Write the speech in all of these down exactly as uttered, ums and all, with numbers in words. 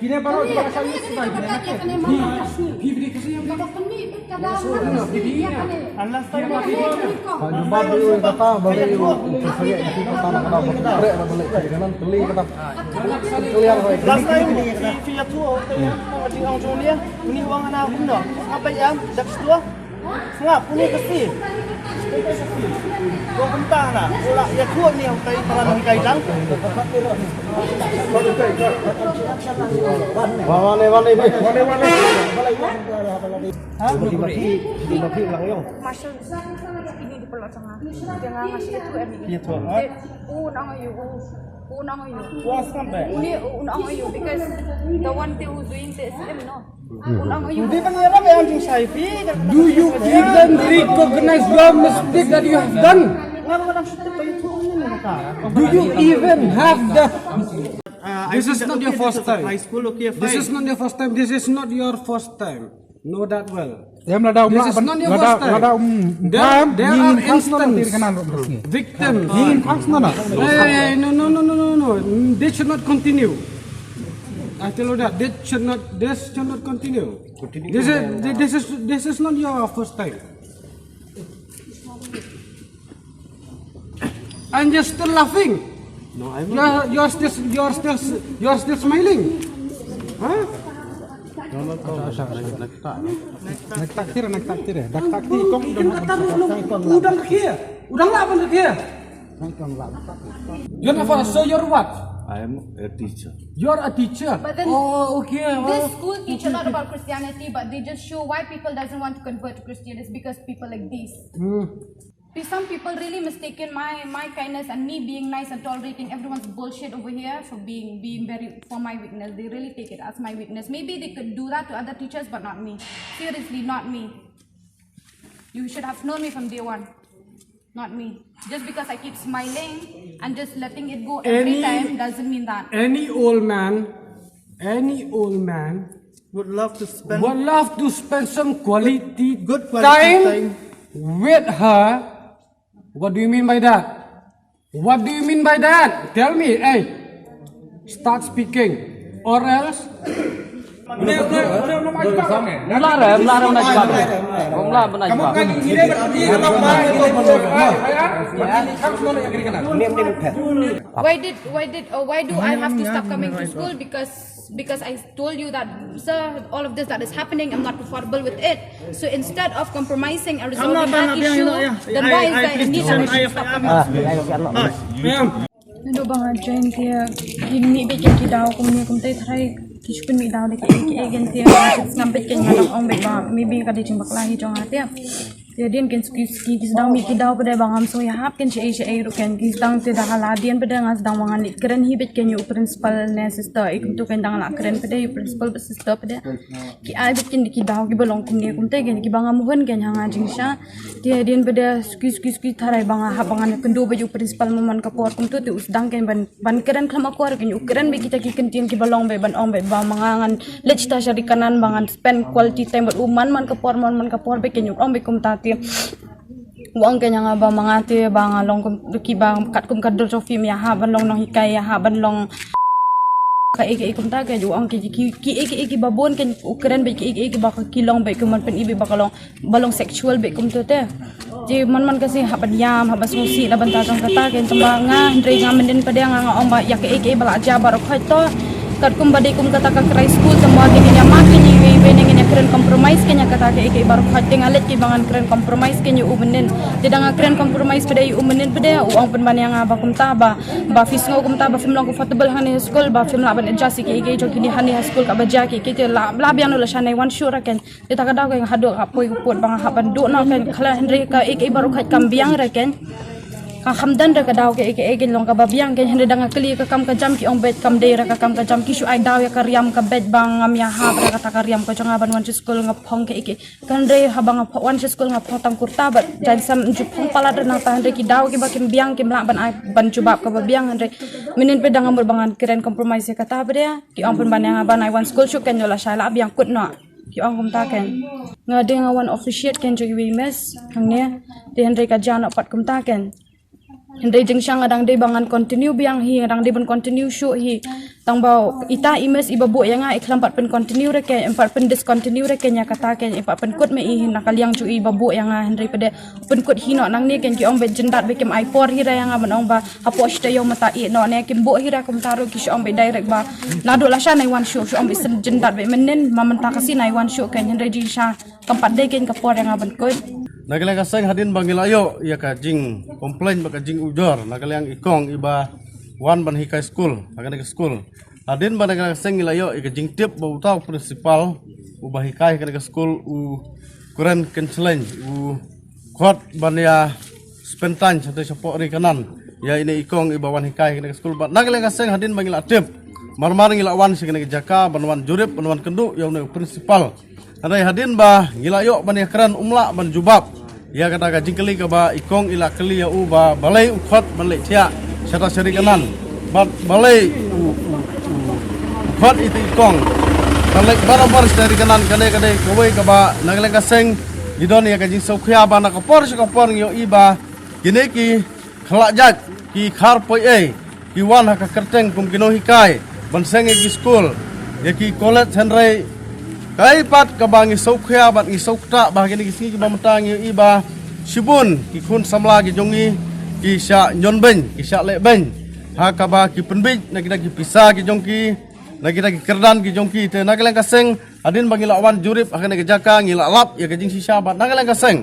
Kine baroh kiba la shah ïa u stai kine. Phi, phi bri Khasi ïa u. Unless time ma phi. Ka jubab ïa u kata ba ïa u. Ka sangeh ki kata na kata ba treh na balei ki kanan kali kata. Clear hoi. Last time phi, phi ïathuh ïa u te ïa ka jingong jong u Liang. Uni u ong hana kumno. Ngap ba ïam dak stua. Sngap, uni ka si. Ko kumta na, ko la ïathuh ni hangtai para nang kai dang. Wa, wa, ne, wa, ne, ne. Wa, ne, wa, ne. Ha? Di ba phi, di ba phi lang yong. Marshal, ini di pelot sana. Jangan ngasih itu, em. Ïathuh, ha? Unang ayu, unang ayu. Wa sngap ba. Uni unang ayu because the one thing who's doing this, em, no. Unang ayu. Di ban ïarap ïa jingshai phi. Do you even recognize your mistake that you have done? Nga ba dang shuti ba ïathuh ni ka. Do you even have the This is not your first time. High school, okay, fine. This is not your first time. This is not your first time. Know that well. Em la dau. This is not your first time. There, there are instances, victims. Hey, no, no, no, no, no, no. Mm, this should not continue. I tell you that. This should not. This should not continue. This is. This is. This is not your first time. And you're still laughing. No, I'm not. You're, you're still, you're still, you're still smiling. Huh? Naktak tira, naktak tira. Naktak tira. Kong, u dang rkhie. U dang lah ban rkhie. You're not, so you're what? I am a teacher. You're a teacher. But then, oh, okay. This school teach a lot about Christianity, but they just show why people doesn't want to convert to Christianity is because people like these. Hmm. Some people really mistaken my, my kindness and me being nice and tolerating everyone's bullshit over here for being, being very, for my weakness. They really take it as my weakness. Maybe they could do that to other teachers, but not me. Seriously, not me. You should have known me from day one. Not me. Just because I keep smiling and just letting it go every time doesn't mean that. Any old man, any old man would love to spend, would love to spend some quality, good quality time, time with her. What do you mean by that? What do you mean by that? Tell me, hey. Start speaking, or else. Mla re, mla re, mla jubab. Mla, mla jubab. Why did, why did, uh, why do I have to stop coming to school? Because, because I told you that, sir, all of this that is happening, I'm not comfortable with it. So instead of compromising and resolving that issue, then why is there a need that I should stop coming to school? Naduh ba nga join te, ki mih beit ki daw kumne kumtai, tharai ki shu pynmih daw da ki, ki, ki, te, ngam beit, nga dang ong beit ba maybe ka dei jingbakla hi jong nga te. Te hadien kin suki suki ki sdang mih ki daw pat de ba ngam sngewhap kin shaei shaei ruh, kin ki sdang te da hala hadien pat de nga sdang ba ngan leit kren hi beit kin ïa u principal ne sister, i kumtu kin dang lah kren pat de, u principal bad sister pat de. Ki ai beit kin ki daw kiba long kumne kumtai, kin kiba ngam hun kin ha nga jingshisha. Te hadien pat de suki suki suki tharai ba nga hap ba ngan ïakynduh beit u principal man man ka por kumtu, te u sdang kin ban, ban kren khlem akor, kin u kren beit kita ki kyntien kiba long beit ban ong beit ba ma nga ngan leit shata sha ri kanan ba ngan spend quality time bad u man man ka por, man man ka por beit, kin u ong beit kumta te. U ong kin ïa nga ba ma nga te ba nga long kum, kiba katkum ka dur jong phi, ïa hap ban long nonghikai, ïa hap ban long kaei kaei kumta, kin u ong ki, ki, kiei kiei kiba bun, kin u kren beit kiei kiei kiba ki long beit, kum ban pyni beit ba ka long, ba long sexual beit kumtu te. Te man man ka sngi hap ban ïam, hap ban sngewsih na bynta jong kata, kin tang ba nga hynrei nga mynnin pat de nga, nga ong ba ïa kaei kaei ba la jia baroh khoit to. Katkum ba dei kum kata ka Christ School, tang ba kin ïa ma kin ïa iwei iwei ne ngin ïa kren compromise kin ïa kata kaei kaei baroh khoit, te nga leit kiba ngan kren compromise kin ïa u mynnin. Te da nga kren compromise pat de ïa u mynnin pat de, u ong pynban ïa nga ba kumta ba, ba phi sngew kumta ba phim long comfortable hangne ha school, ba phim lah ban adjust ïa kiei kiei jong kine hangne ha school, kaba jia kiei kiei te lah, lah biang, naduh lashai nai wan shuh ra kin. Te ta ka daw kin haduh ka poi ka put ba nga hap ban duh noh kin, khlem hynrei kaei kaei baroh khoit kam biang ra kin. Ka kham don re ka daw kaei kaei kin long kaba biang kin, hynrei da nga kylli ka kam ka jam ki ong beit kam dei re ka kam ka jam, ki shu ai daw ïa ka riam ka beit ba ngam ïahap re kata ka riam ka jong nga ban wan sha school nga phong kaei kaei. Hynrei haba nga phong, wan sha school nga phong tang kurta bad jaiñ, sam ju phong palat re nangta, hynrei ki daw kiba kim biang kim lah ban ai ban jubab kaba biang, hynrei mynnin pat de da nga mut ba ngan kren compromise ïa kata pat de, ki ong pynban ïa nga ba nai wan school shuh kin, naduh lashai lah biang kut noh. Ki ong kumta kin. Nga dei nga wan officiate kin jong iwei i miss hangne. Te hynrei ka jia noh pat kumta kin. Hynrei jingshisha nga dang dei ba ngan continue biang hi, nga dang dei ban continue shuh hi. Tang ba ita i miss iba buh ïa nga i khlem pat pyn continue re kin, em pat pyn discontinue re kin ïa kata kin, i pat pynkut ma i hi na ka liang jong iba buh ïa nga, hynrei pat de pynkut hi noh nangne kin, ki ong beit jyndat beit, kim ai por hi re ïa nga ban ong ba hapoh shi taïew mynta ïeh noh ne, kim buh hi re kumta ruh, ki shu ong beit direct ba naduh lashai nai wan shuh, shu ong beit shen jyndat beit mynnin, ma mynta ka sngi nai wan shuh kin, hynrei jingshisha kam pat dei kin ka por ïa nga ban kut. Na ka liang ka seng, hadien ba ngi la ïoh ïa ka jing complain bad ka jingujor na ka liang i kong iba wan ban hikai school ha kane ka school. Hadien ba na ka liang ka seng ngi la ïoh ïa ka jingtip ba uta u principal uba hikai ha kane ka school u kren kynslem, u khot ban ïa spend time shatei shapoh ri kanan ïa ine i kong iba wan hikai ha kane ka school. Bad na ka liang ka seng, hadien ba ngi la tip, mar mar ngi la wan sha kane ka jaka ban wan jurip, ban wan kynduh ïa une u principal. Hynrei hadien ba ngi la ïoh ban ïa kren, um lah ban jubab ïa kata ka jingkylli kaba i kong i la kylli ïa u ba balei u khot ban leit thiah shata sha ri kanan, bad balei u, u, u Khot iti kong. Ka lek barabor sha ri kanan kane kane kawei kaba na ka liang ka seng ngi don ïa ka jingsngewkhia ba na ka por sha ka por ngi ïohi ba kine ki khlajait ki khar poi ei ki wan ha ka kyrteng kum ki nonghikai ban seng ïa ki skul ïa ki college hynrei kai pat kaba ngi sngewkhia bad ngi sngewkta ba kine ki sngi kiba mynta ngi ïohi ba shibun ki khun samla ki jong ngi ki shah ñion beiñ ki shah leh beiñ ha kaba ki pynbeit na kita ki pisa ki jong ki na kita ki kyrdan ki jong ki te na ka liang ka seng hadien ba ngi la wan jurip ha kane ka jaka ngi la lap ïa ka jingshisha bad na ka liang ka seng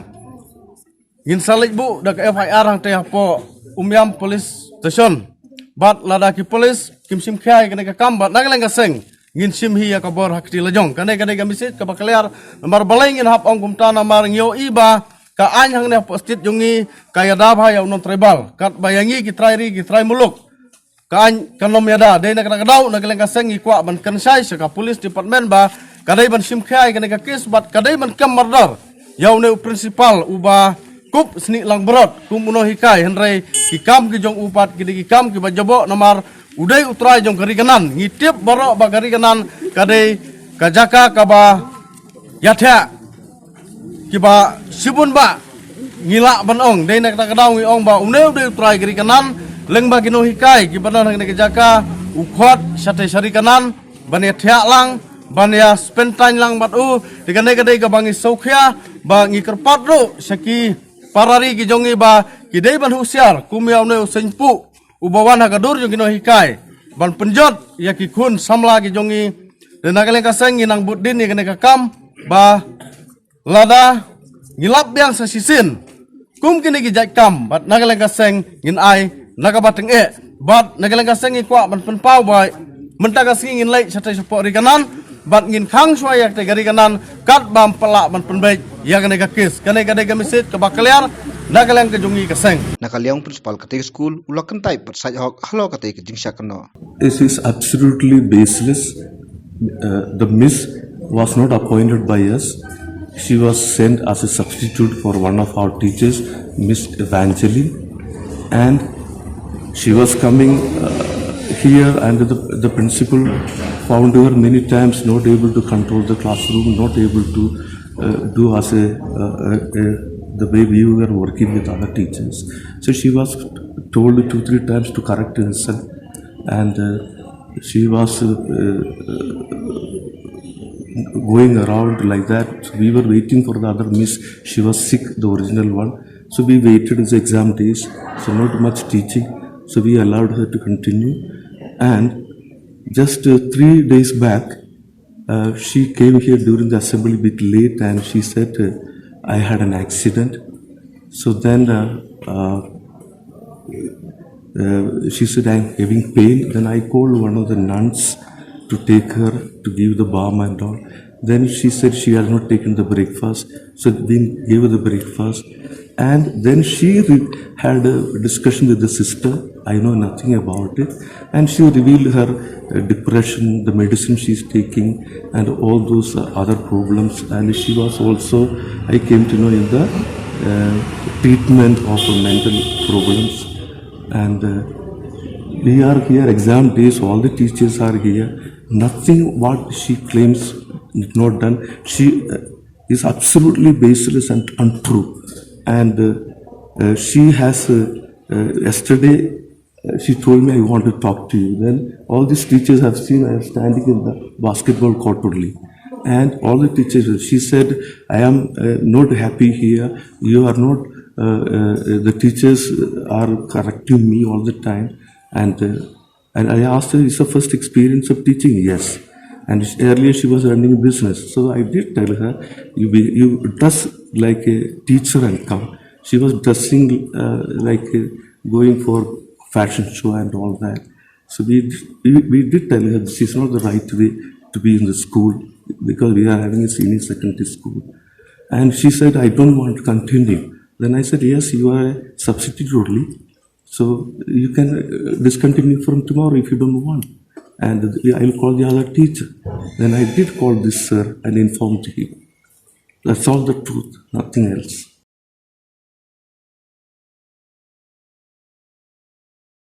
ngin sa leit buh da ka F I R hangtei hapoh Umiam Police Station bad lada ki police kim shim khia ïa kane ka kam bad na ka liang ka seng ngin shim hi ïa ka bor ha kti la jong kane kane ka message kaba clear namar balei ngin hap ong kumta namar ngi ïohi ba ka aiñ hangne hapoh state jong ngi ka ïada bha ïa u non tribal katba ïa ngi ki trai ri ki trai muluk ka aiñ kan ym ïada dei na ka daw na ka liang ka seng ngi kwah ban kynshai sha ka police department ba ka dei ban shim khia ïa kane ka case bad ka dei ban kem mardor ïa une u principal uba kup snieh langbrot kum u nonghikai hynrei ki kam ki jong u pat ki dei ki kam kiba jaboh namar u dei u trai jong ka ri kanan ngi tip baroh ba ka ri kanan ka dei ka jaka kaba ïathiah kiba shibun ba ngi lah ban ong dei na kata ka daw ngi ong ba une u dei u trai ka ri kanan lyngba ki nonghikai kiba don ha kane ka jaka u khot shatei sha ri kanan ban ïathiah lang ban ïa spend time lang bad u te kane ka dei kaba ngi sngewkhia ba ngi kyrpad ruh sha ki para ri ki jong ngi ba ki dei ban husiar kum ïa une u seng puh uba wan ha ka dur jong ki nonghikai ban pynjot ïa ki khun samla ki jong ngi te na ka liang ka seng ngi nang bud din ïa kane ka kam ba lada ngi lap biang sa shisien kum kine ki jait kam bad na ka liang ka seng ngin ai na kaba tyngeh bad na ka liang ka seng ngi kwah ban pynpaw ba mynta ka sngi ngin leit shatei shapoh ri kanan bad ngin khang shuwa ïa katei ka ri kanan katba ym pat lah ban pynbeit ïa kane ka case kane ka dei ka message kaba clear na ka liang ka jong ngi ka seng. Na ka liang principal katei ka skul u la kyntait pat sait hok halor katei ka jingshah kynnoh. This is absolutely baseless. Uh, the miss was not appointed by us. She was sent as a substitute for one of our teachers, Miss Evangeline. And she was coming uh, here, and the, the principal found her many times not able to control the classroom, not able to uh, do as a, uh, a, a the way we were working with other teachers. So she was told two, three times to correct herself, and uh, she was uh, uh, going around like that. So we were waiting for the other miss. She was sick, the original one. So we waited the exam days. So not much teaching. So we allowed her to continue. And just uh, three days back, uh, she came here during the assembly bit late and she said, uh, I had an accident. So then uh, uh, uh, she said, I'm having pain. Then I called one of the nuns to take her to give the balm and all. Then she said she has not taken the breakfast. So we gave her the breakfast. And then she re- had a discussion with the sister. I know nothing about it. And she revealed her uh, depression, the medicine she's taking, and all those uh, other problems. And she was also, I came to know, in the uh, treatment of mental problems. And uh, we are here, exam days, all the teachers are here. Nothing what she claims is not done. She uh, is absolutely baseless and untrue. And uh, uh, she has, uh, uh, yesterday, uh, she told me, I want to talk to you. Then all these teachers have seen I am standing in the basketball court only. And all the teachers, she said, I am uh, not happy here. You are not, uh, uh, the teachers are correcting me all the time. And uh, and I asked her, is the first experience of teaching? Yes. And sh- earlier she was running a business. So I did tell her, you, be, you dress like a teacher and come. She was dressing uh, like uh, going for fashion show and all that. So we, we, we did tell her this is not the right way to be in the school because we are having a senior secondary school. And she said, I don't want to continue. Then I said, yes, you are a substitute only. So you can uh, discontinue from tomorrow if you don't want. And I will call the other teacher. Then I did call this sir and informed him. That's all the truth, nothing else.